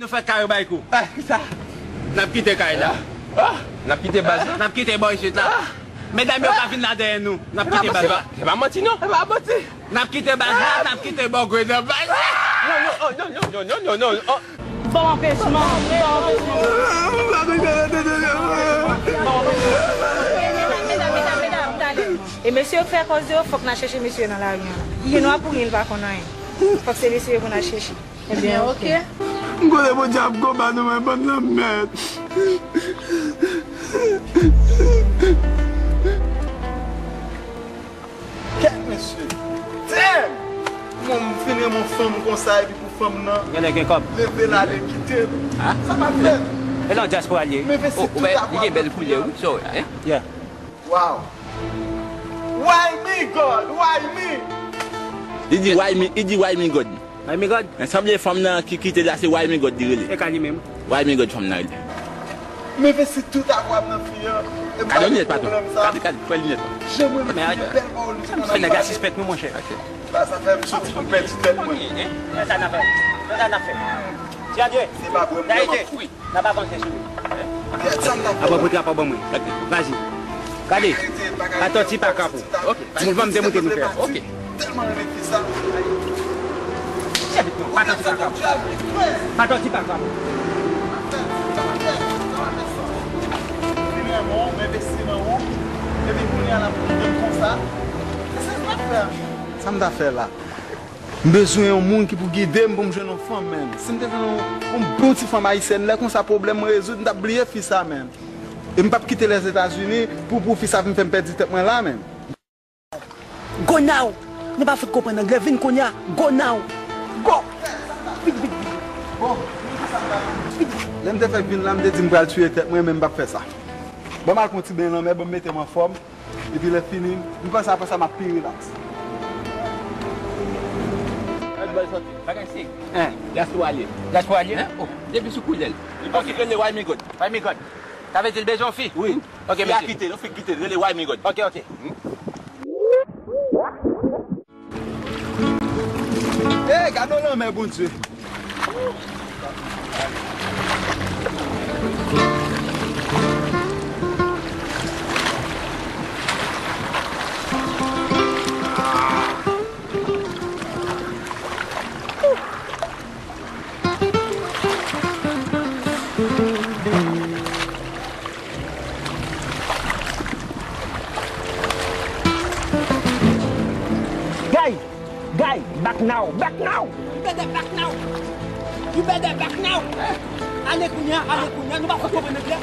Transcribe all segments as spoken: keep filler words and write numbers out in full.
Fè kay yo bay kou. Ah, kisa? N ap kite kay la. Ah! N ap kite baz la. N ap kite bò isit la. Ah! Medam yo ka vin la dèyè nou. N ap kite baz la. Se pa manti, non. Se pa manti. N ap kite baz la, n ap kite bò gwe nan baz la. Non, non, oh, non, non, non, non, non, non, oh. Ban m anpèchman, ban m anpèchman. Medam, medam, medam, medam, talè. E mesye yo k fè kòz yo, fòk n al chèche mesye yo nan lari an. Li gen nwa pou li, li pa konn anyen. Fòk se mesye yo pou n al chèche. Ebyen, oke. M konnen Bondye ap konba nou, men bann lanmèd. Kèt, mesye. Damn! Bon, m fin renmen yon fanm konsa, epi pou fanm nan leve l ale kite m. Sa pa fèt. E nan dyaspora li ye. M envesti tout avwa m nan fi an. Li gen bèl koulè, wi, sa w wè, hein? Yeah. Wow. Why me, God? Why me? Li di why me, li di why me, God. Why me, God? Men sanble fanm nan ki kite la, se why me, God li rele. E ka li menm. Why me, God fanm nan rele. M envesti tout avwa m nan fi an. E m pa gen pwoblèm sa. Gade, gade, pran linèt la. Jan mwen met bèl pawòl li sou mwen. Nèg la sispèk nou, monchè. Ok. Sa fè m santi pou m pèdi tèt mwen. Gade sa n ap fè. Gade sa n ap fè. Ti André. Se pa vre, m vrèman fou. N ap avanse sou li. Apre pou trapa ban mwen. Vazi. Gade. Atò ti pa kapou. Ok. Moun vanm te monte nou fè. Ok. Tèlman renmen fi sa. Pa tòti pa kapou. Pa tòti pa kapou. Fin renmen w, m envesti nan ou. Epi kounye a l ap kite m konsa. This is not fair. Sa m ta fè la? M bezwen yon moun ki pou gide m pou m jwenn yon fanm, menn. Si m te jwenn yon, yon bon ti fanm ayisyèn, lè konsa pwoblèm mwen rezoud, m t ap bliye fi sa, menn. E m p ap kite Lèzetazini pou, pou fi sa vin fè m pèdi tèt mwen la, menn. Go now! Nou pa fout konprann anglè, vin kounye a! Go now! Go! Vit, vit, vit! Bon, vit, vit! Lè m te fèk vin la, m te di m pral tiye tèt mwen, men m p ap fè sa. Ban m al pran ti beny lanmè, ban m mete m anfòm. Epi lè fini, m panse apre sa m ap pi rilaks. Gad bèl santi. Bagay se, hein, dyaspora li ye. Dyaspora li ye? Hein? Oh, depi sou koulè l. Li pa ki rele Why Me God. Why Me God. Sa vle di l bezwen yon fi? Wi. Ok, mesye. Fi a kite l, fi kite l, rele Why Me God. Ok, ok. Eh, gade yon lanmè, Bondye. Guy! Guy! Back now! Back now! You better back now! You better back now! Ale kounye a, ale kounye a, nou pa fout konprann anglè.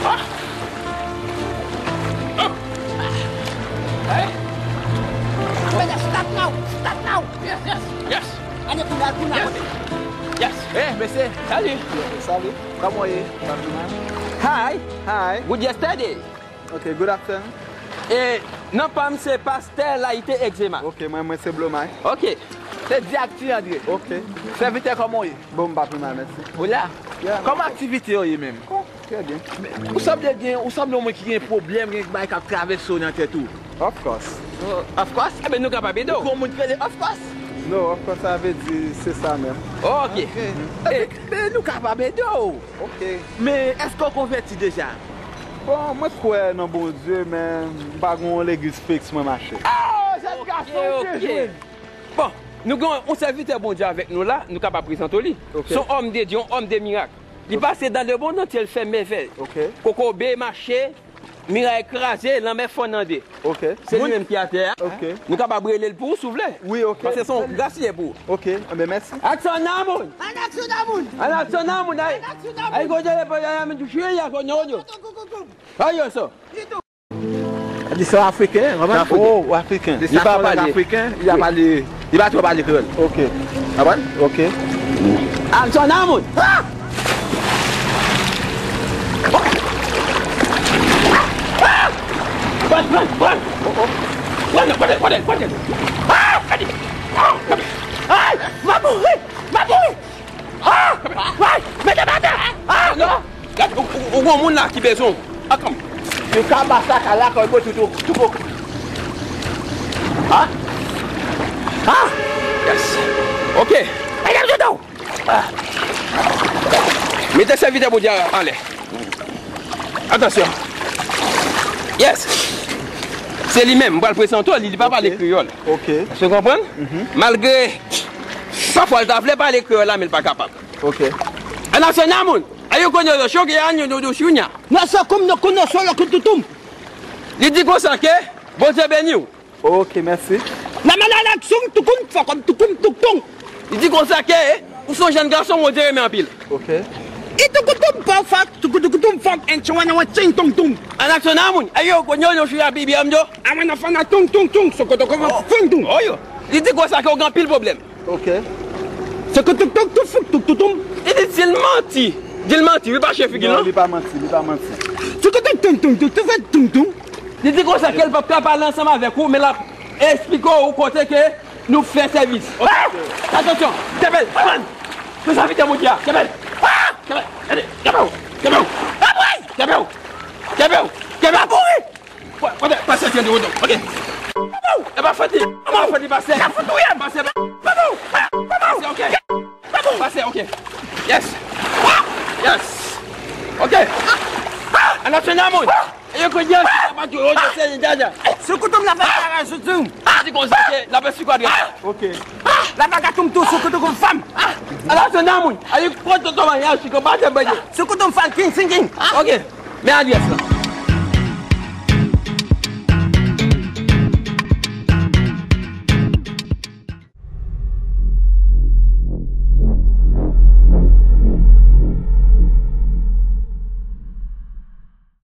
Ah! Hey! You better stop now! Stop now! Yes, yes, yes! Ale kounye a, ale kounye a. Yes! Yes! Hey, mesye! Salut! Salut! Kòman w ye? Hi! Hi! Good yesterday! Ok, good afternoon. E non pa m se Pastè Layite Egzema. Ok, mwen, mwen se Blomay. Ok. Se di ak Ti André. Ok. Sèvitè, kòman w ye? Bon, m pa pi mal, mèsi. Ou la? Yeah. Kòman aktivite yo ye menm? Oh, trè byen. Ou sanble gen, ou sanble yon moun ki gen pwoblèm, gen bagay k ap travèse w nan tèt ou. Of course. Oh, of course? Eben, nou kapab ede w. Ou gon moun ki rele Of course? No, of course, sa vle di se sa menm. Ok. Ok. Eben, nou kapab ede w. Ok. Men èske w konvèti deja? Bon, mwen kwè nan Bondye, men m pa gen yon legliz fiks mwen mache. Oh, jèn gason, ou byen jwe. Bon, nou gen yon sèvitè Bondye avèk nou la, nou kapab prezante w li. Ok. Se yon òm de Dye, yon òm de mirak. Li pase dans le monde entier, l fè mèvèy. Ok. Kokobe mache, miray kraze, lanmè fon nan de. Ok. Se li menm ki atè a. Ok. Nou kapab rele l pou ou si w vle. Wi, ok. Paske se yon gras li ye pou ou. Ok, enben mèsi. Aksyon nan moun! An aksyon nan moun! An aksyon nan moun, ay! An aksyon nan moun! Ay, kote le pè, ay, men tou chwe, ya, kote yo. Ay, yo, so. Li se Afriken, konprann? Oh, Afriken. Li pa pale Afriken, li pa pale, li pa twò pale kreyòl. Ok. Konprann? Ok. Aksyon nan moun! Ah! Pran, pran, pran! Oh, oh. Pran, pran, pran, pran! Ah! Gade! Ah! Gade! Ay! M ap mouri! M ap mouri! Ah! Ay! Mete m atè! Ah! Non! Gade, ou, ou, ou gon moun la ki bezwen w. Atann. Yo ka ba sa ka lakòy mwen toutou, toutou. Ha? Ha? Yes. Ok. Mete sèvitè Bondye a anlè. Atansyon. Yes. Se li menm, m pral prezante w li, li pa pale kreyòl. Ok. Èske w konprann? Malgre pafwa l ta vle pale kreyòl la, men l pa kapab. Ok. Anasyona moun, ayo konyo yo choke a nyo do do shunya. Nasa kum no kuno solo kututum. Li di konsa ke Bondye beni w. Ok, mèsi. La mala la sung tukum fokom tukum tuktung. Li di konsa ke ou se yon jèn gason Bondye renmen anpil. Ok. Itukutum pofak tukutukutum fok and chawana wa ching tung tung. Anasyona moun, ayo konyo yo shuya bibi amdo. Awana fana tung tung tung sokoto koma fung tung. Oh yo. Li di konsa ke ou gen anpil pwoblèm. Ok. Sokoto tuk tuk tuk fuk tuk tutum. Li di di l manti. Di l manti, wi, pa chè figi l non. Non, li pa manti, li pa manti. Sokoto tung tung tuk tuk fuk tung tung. Li di konsa ke l p ap ka pale ansanm avèk ou, men l ap eksplike w kote ke nou fè sèvis. Ok. Atansyon, kenbe l, pran l. Prezavitè Bondye a, kenbe l. Kenbe l, kenbe w, kenbe w. Kenbe w, kenbe w, kenbe w. Pa kouri. Kote, pase ki an dewo do. Ok. E pa fòt li. E pa fòt li, pase. Pase. Pase, ok. Pase, ok. Yes. Yes. Ok. Anasyona moun. Yo konn di se pa di yo se jaja. Sou koutoum la fè bagay sou tou. Di konsa ke la fè sikwa dwat. Ok. La baga tum tou sou koutoum fanm. Anasyona moun. Ayo konn tonton maryaj ki konn pa te bèye. Sou koutoum fanm king singing. Ok. Men adyès la.